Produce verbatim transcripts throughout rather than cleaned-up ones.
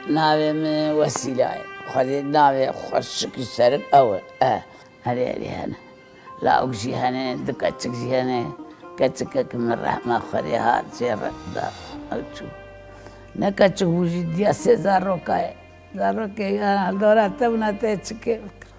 Navê min Wesîla ye. Xwedê navê xweşikî serin ew e. E, herê herê hene. Lawik jî hene, du keçik jî hene. Keçikek min rehma Xwedê hat jê re da. Ew çû. Ne keçik bû jî diya sê zaroka ye. Zarokê ya dora te bûna te çi kê bikir.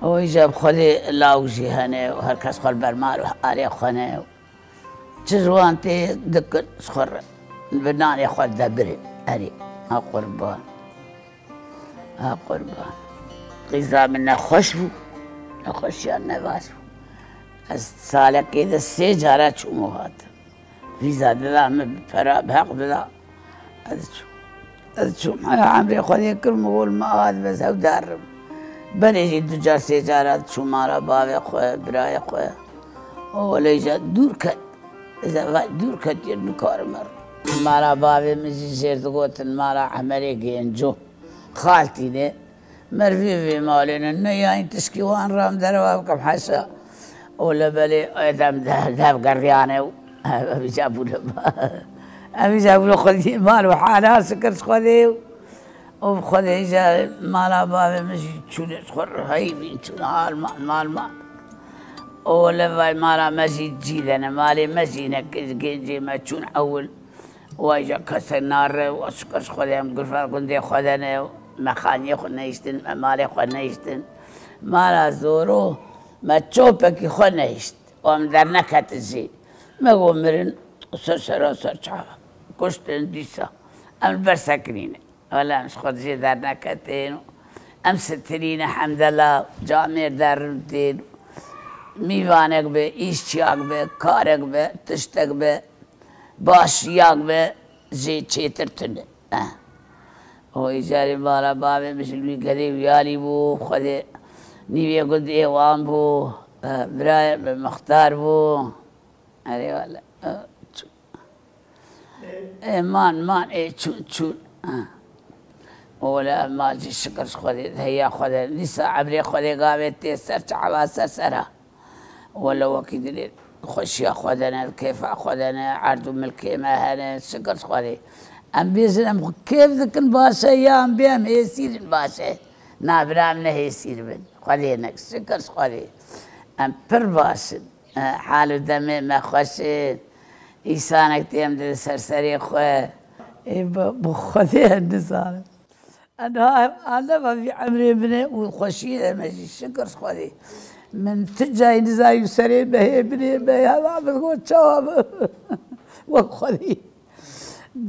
O îja bi Xwedê lawik jî hene, her kes xwe li ber mal û arê xwe ne. Çi ji wan tê dikin, ji xwe re bi nanê xwe de birin. Erê, ha qurban. Ha qurban. Qîza min nexweş bû. Nexweşiya ne baş bû. Ez salekê de sê cara çûm û hatim. Vîza dida min, bi pera, bi heq dida. Ez çûm. Ez çûm. Heya emrê Xwedê kir, min got, min hat, bes ew derim. Berê jî du car sê cara diçûm mala bavê xwe, birayê xwe. O wele îja dûr ket. Ez ê vay dûr ketiye, nikarim er. Mala bavê min jî jêr digotin mala Emerê Gênco. Xaltî ne. Merivî vê malê ne, ne yayîn tişkî wan ram derewa bikim heşa. O lebelê Edem de, dev geriyane û ev îca bûne. Ev îca bûne xwedî mal û hala şikir ji Xwedê û, û bi Xwedê îca mala bavê min jî çûne ji xwe re heyî bîn çûne hal mal, mal, mal. O le vay mala me jî cî de ne, malê me jî ne, gêncê me çûn ewil. Wa îja kesek nare, wa şikir ji Xwedê em girva gundê xwe de ne, me xaniyê xwe nehiştin, me malê xwe nehiştin. Mala zoro, me çopekî xwe nehişt. Wa min derneket jî. Me got mirin, ser sera ser çava. Kuştin dîsa. Em li ber sekinîne. Wela em ji xwe jê derneketin. Em sitirîne hemdela, camêr derûtin. Mîvanek be, îşçiyak be, karek be, tiştek be. Başiyak be jê çêtir tune. Eh. O îcarê mala bavê min ji wî gedê wî alî bû, Xwedê nîvê gundê wan bû, eh, birayê min mixtar bû. Erê wele, eh, çû. Ê man, man, ê çûn, çûn. Eh. O wele ev mal jî şikir ji Xwedê, heya Xwedê. Dîsa emrê Xwedê gavê tê ser çava ser sera. Wele wekî dilê xweşiya xwe de ne, kêfa xwe de ne, erd û milkê me hene, şikir Xwedê. Em bêjin em kêf dikin baş e, ya em bê em hêsîr in baş e. Na bira em ne hêsîr bin. Xwedê nek, şikir Xwedê. Em pir baş in. E, hal û demê me xweş in. Îsanek tê em di ser serê xwe. Ê, bi, bi Xwedê em nizanin. Ena, anema vî emrê min e û xweşiyê de me jî şikir ji Xwedê. Min tu cayî nizayî û serê me hê binê me hema min got çawa bi wek Xwedê.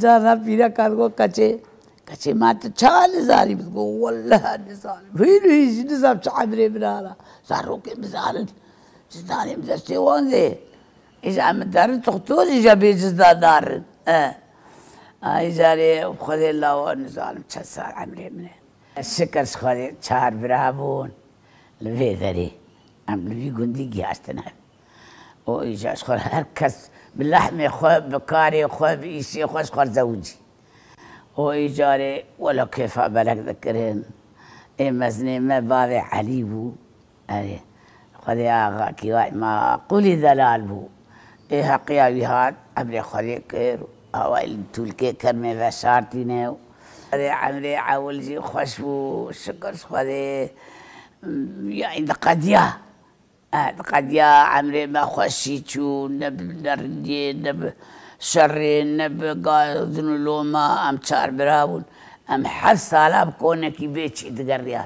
Carna pîreka digot keçê, keçê ma tu çawa nizanî? Min got welleh nizanim. Hîn û hîn jî nizam çi emrê min ana. Zarokê min zanin. Ji danê min destê wan dê. Îja em derin toxtor îja bê cizda darin. E. Ay carê Xwedê lawa nizanim çend sal emrê min e. Şikir ji Xwedê çar bira bûn. Li vê derê. Em li vî gundî gihaştine. O îja ji xwe her kes bi lehmê xwe, bi karê xwe, bi îşê xwe ji xwe zewicî. O îcarê wela kêfa belek dikirin. Ê mezinê me bavê Elî bû. Erê, Xwedê axa kî vay ma qûlî delal bû. Ê heqiya wî hat, emrê Xwedê kir, awayî li tûlkê kermê veşartîne û Xwedê emrê ewil jî xweş bû, şikir ji Xwedê, yanî diqediya. E, diqediya emrê me xweşî çû, ne bi nerindiyê, ne bi şerê, ne bi gazin û loma, em çar bira bûn. Em heft sala bi konekî bê çî digeriyan.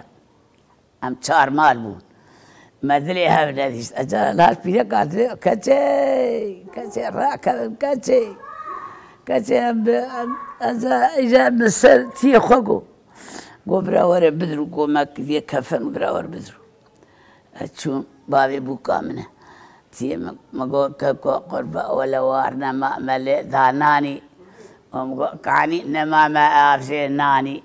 Em çar mal bûn. Me dilê hev nedîşt. Eca lal pîrek hatibê, keçey, keçey, rakevin, keçey. Keçey em bi, em, eca, îca em bi ser tiyê xwe go. Go bira were bidirû, go me kiriye kefen, bira were bidirû. Ez çûm, bavê bûka min e. Tiyê min, min got, keko qurba, wele war nema me lê da nanî. Û min got, kanî nema me avjê nanî.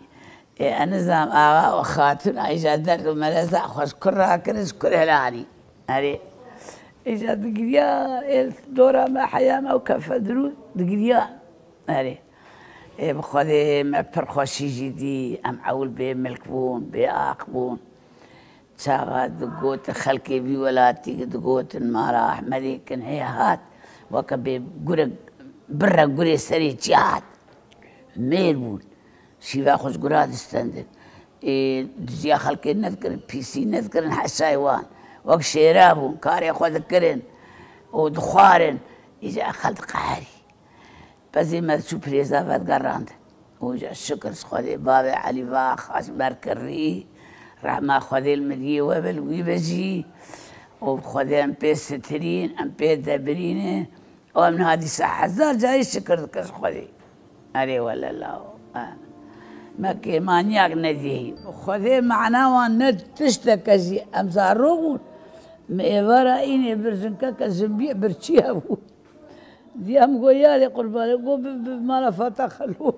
Ê, ez nizam axa û xatûna îja derd û mereza xwe ji kur rakirin, ji kur helanî. Erê. Îja digiriya, ê dora me heya me û kefe dirû digiriya. Erê. Ê, bi Xwedê me pir xweşî jî dî, em ewil bê milk bûn, bê aq bûn. Çaxa digotin xelkê vî welatî digotin mala Ehmedê kin hê hat, weke bê gurek, birre gurê serê çî hat. Mêr bûn. Şîva xwe ji gura distendin. Ê, diziya xelkê nedikirin, pîsî nedikirin heşayê wan. Wek şêra bûn, karê xwe dikirin û dixwarin. Îca xelk diqeherî. Pezê me diçû pirêza vedigerandin. Û îca şikir ji Xwedê, bavê Elî va xaç berkirî, rehma Xwedê li miriyê we be, li wî be jî. Û bi Xwedê em pê sitirîn, em pê debirînin. Û em niha dîsa hezar carî şikir dikin ji Xwedê. Erê wele lawo. Ha. Me kêmaniyak nedî hîn. Xwedê mana wan ne tişteke jî. Em zarok bûn. Me êvara înê bir jinkeke jinbiyê birçî hebû. Diya min got, "Yarê qurbanê," got, "Bi, bi mala Fata Xelo."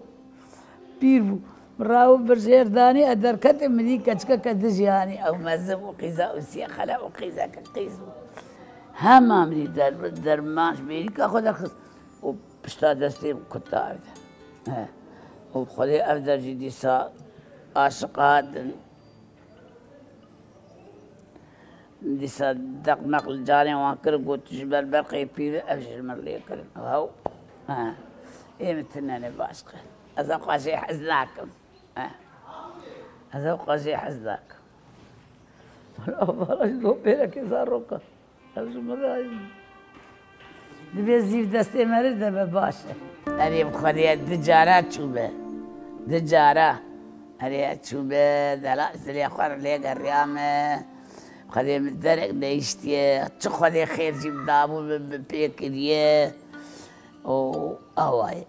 Pîr bû. Min raw bir jêr danî, ez derketim, min dî keçikeke dijî hanî. Ew mezin bû, qîza û siyê xelef û qîzeke qîz bû. Hema min dî der-, derman ji mêrîka xwe derxist û pişta destê min kutta ev der. He. Û Xwedê ev der jî dîsa aşiqa hatin. Dîsa deqmeq li canê wan kir, got, "Tu ji ber berqê pîr î, ev jî li min lê kirin." Hew. Ha. Ê min tune ne baş kir. Ez ew qajê hez nakim. Ha. Ez ew qajê hez nakim. Wala, wala ji bo pêrekê zarok e. Ev ji min re ye. Divê zîv destê me re de be baş e. Erê bi Xwedê du cara çûbe. Du cara. Erê çûbe, dela zilê xwe re lê geriyame. Xwedê min derek nehiştiye. Çi Xwedê xêr jî min dabû, min, min pê kiriye. Û awa ye.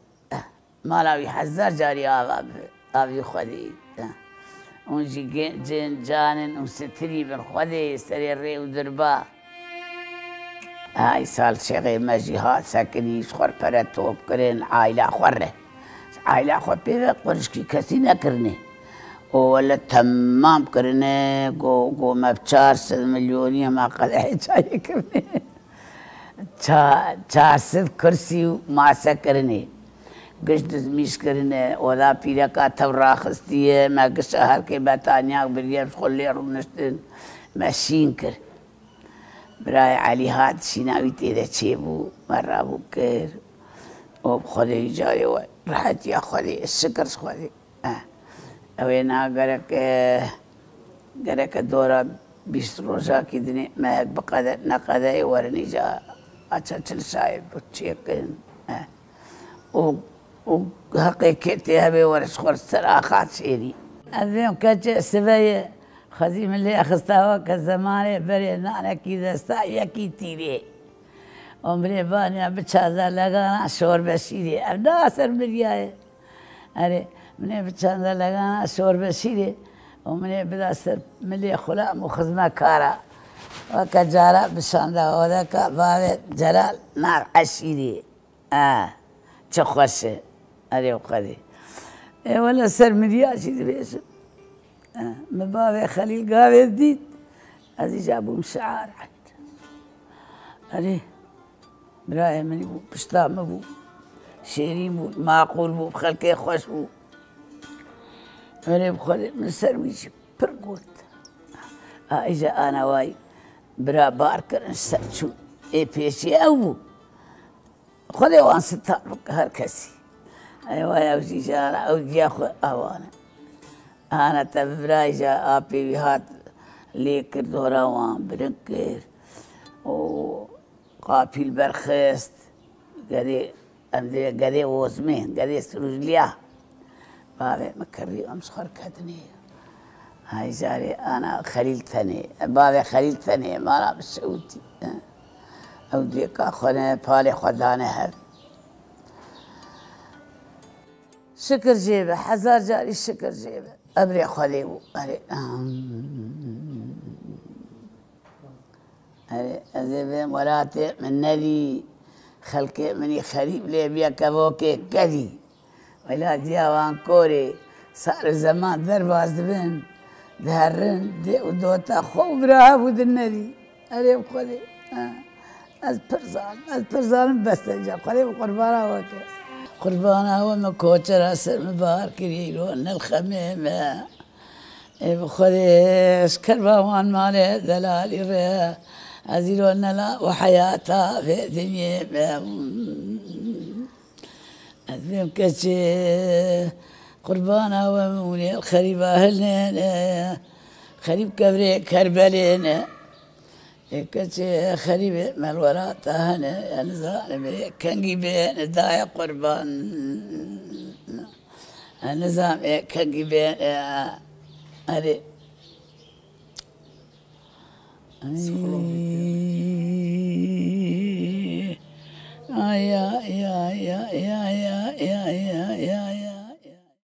Mala wî hezar carî ava bi, avî Xwedê. Hûn jî gê-, cin, can in û sitirî bin Xwedê serê rê û dirba. Ay sal şêxê me jî hat sekinî, ji xwe re pere top kirin, aila xwe re. Aila xwe pê ve qurişkî kesî nekirine. Û wele temam kirine, go, go me bi çar sed milyonî hema qedehê çayê kirine. Ça-, çar sed kursî û mase kirinê. Giş dizmîş kirine, oda pîreka tev raxistiye, me gişa herkê betaniyak biriye, ji xwe lê rûniştin, me şîn kir. Birayê Elî hat, şîna wî tê de çêbû, me rabû kir. Û bi Xwedê carê we, rehetiya Xwedê, şikir ji Xwedê. Eh, ew ê niha gerek, eh, gerek e dora bîst rojakî dinê mehek biqede, neqede ê werin îca aça çil şayê bi çêkin. Eh. Û, û heqê kê tê hebe were ji xwe ser axa çêrî. Ez vêm keçê siveyê xwezî min lê xista weke zemanê berê nanekî desta yekî tîrê. Û min ê baniya biçaza legana şorbe şîrê. Ev na ser miriyaye. Erê, min ê biçanda legana şorbe şîrê û min ê bida ser milê xulam û xizmekara. Weke cara bişanda odeka bavê Celal nar eşîrê. A, çi xweş e. Erê û Xwedê. Ê wele ser miriya jî dibêjim. A, min bavê Xelîl gavê dît. Ez îca bûm şiar. Erê. Birayê min bû, pişta min bû. Şêrîn bû, maqûl bû, bi xelkê xweş bû. Erê bi Xwedê min ser wî jî pir got. A, îja ana way bira bar kirin ser çû. Ê pêşî ew bû. Xwedê wan sitar bike her kesî. Ey way ew jî jara ew diya xwe awane. Ana te bi birayê ja apê wî hat lê kir dora wan birin kir. Û Qapîl berxist, gedê, em dê gedê ozmê, gedê sirûjliya. Bavê min kirî em ji xwe re ketinê. Hay carê ana Xelîl tenê, bavê Xelîl tenê, mala bi şewitî. Ew dêka xwe ne, palê xwe dane hev. Şikir jê be, hezar carî şikir jê be. Emrê Xwedê bû. Erê. Erê, ez ê bêm welatê min nedî, xelkê min î xerîb lê biye kevokê kedî. Wela diya wan korê, sar û zeman derbas dibin, diherin, dê û dota xwe û bira hev û din nedî. Erê bi Xwedê. Ha. Ez pir zanim, ez pir zanim, bes e ca. Xwedê bi qurbana we ke. Qurbana we me koçera ser min bar kiriye, îro ne li xemê me. Ê bi Xwedê, ez kerba wan malê delalî re, ez îro ne la û heyata vê dinyê me. Ez bêm keçê Qurbana we mûnê xerîba hilnêne. Xerîb kevrê Kerbelê ne. Ê keçê xerîbê melwera te hene. Ya nizanim ê kengî bêne daye qurban. Ya nizanim ê kengî bêne. Erê. Ay.